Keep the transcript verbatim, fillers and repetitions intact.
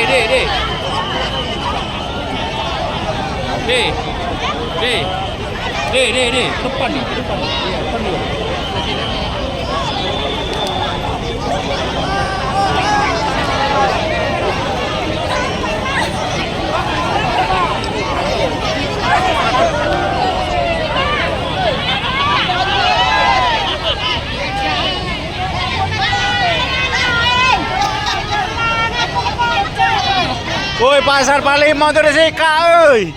Dek, dek. Dek. Dek. Dek, dek, dek. Ke depan ni, ke depan ni. Iya, depan dulu. Woi, pasar Palembang tu dah sikak, oi.